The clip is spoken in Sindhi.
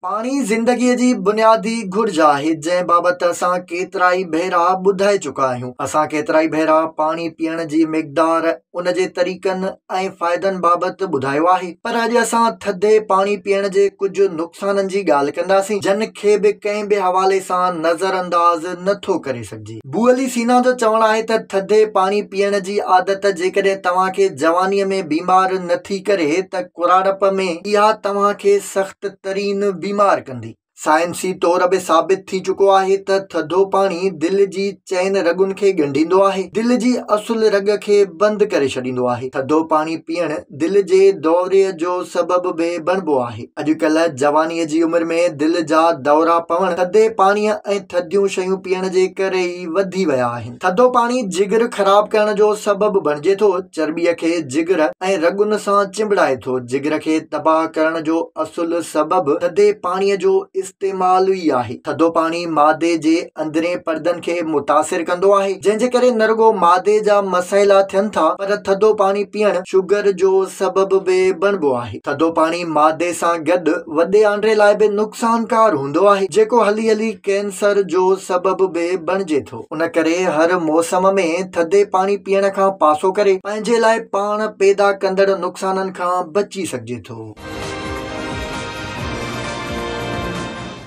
پاڻي زندگيء جي بنيادي گهرج آهي، جنهن بابت اسان ڪيترائي ڀيرا ٻڌائي چڪا آهيون. اسان ڪيترائي ڀيرا پاڻي پيئڻ جي مقدار، ان جي طريقن ۽ فائدن بابت ٻڌايو آهي، پر اڄ اسان ٿڌي پاڻي پيئڻ جي ڪجهه نقصانن جي ڳالهه ڪنداسين، جن کي به ڪنهن به حوالي سان نظرانداز نه ٿو ڪري سگهجي. بو علي سينا جو چوڻ آهي ته ٿڌي پاڻي پيئڻ جي عادت جيڪڏهن توهان کي جوانيء ۾ بيمار نه ٿي ڪري ته ڪراڙپ ۾ اها توهان کي سخت ترين بيمار ڪندي. سائنسي طور به ثابت ٿي چڪو آهي ته ٿڌو پاڻي دل جي چئن رڳن کي ڳنڍيندو آهي، دل جي اصل رڳ کي بند ڪري ڇڏيندو آهي. ٿڌو پاڻي پيئڻ دل جي دوري جو سبب به بڻبو آهي. اڄڪلهه جوانيء جي عمر ۾ دل جا دورا پوڻ ٿڌي پاڻيء ۽ ٿڌيون شيون پيئڻ جي ڪري ئي وڌي ويا آهن. ٿڌو پاڻي جگر خراب ڪرڻ جو سبب بڻجي ٿو. چرٻيء کي جگر ۽ رڳن سان چنبڙائي ٿو. جگر کي تباهه ڪرڻ جو اصل سبب ٿڌي پاڻيء جو استعمال ئي آهي. ٿڌو پاڻي معدي جي اندرين پردن کي متاثر ڪندو آهي، جنهن جي ڪري نه رڳو معدي جا مسئلا ٿين ٿا، پر ٿڌو پاڻي پيئڻ شگر جو سبب به بڻبو آهي. ٿڌو پاڻي معدي سان گڏ وڏي آنڊري لاء به نقصانڪار هوندو آهي، جيڪو هلي هلي ڪينسر جو سبب به بڻجي ٿو. ان ڪري هر موسم ۾ ٿڌي پاڻي پيئڻ کان پاسو ڪري پنهنجي لاء پاڻ پيدا ڪندڙ نقصانن کان بچي سگهجي ٿو.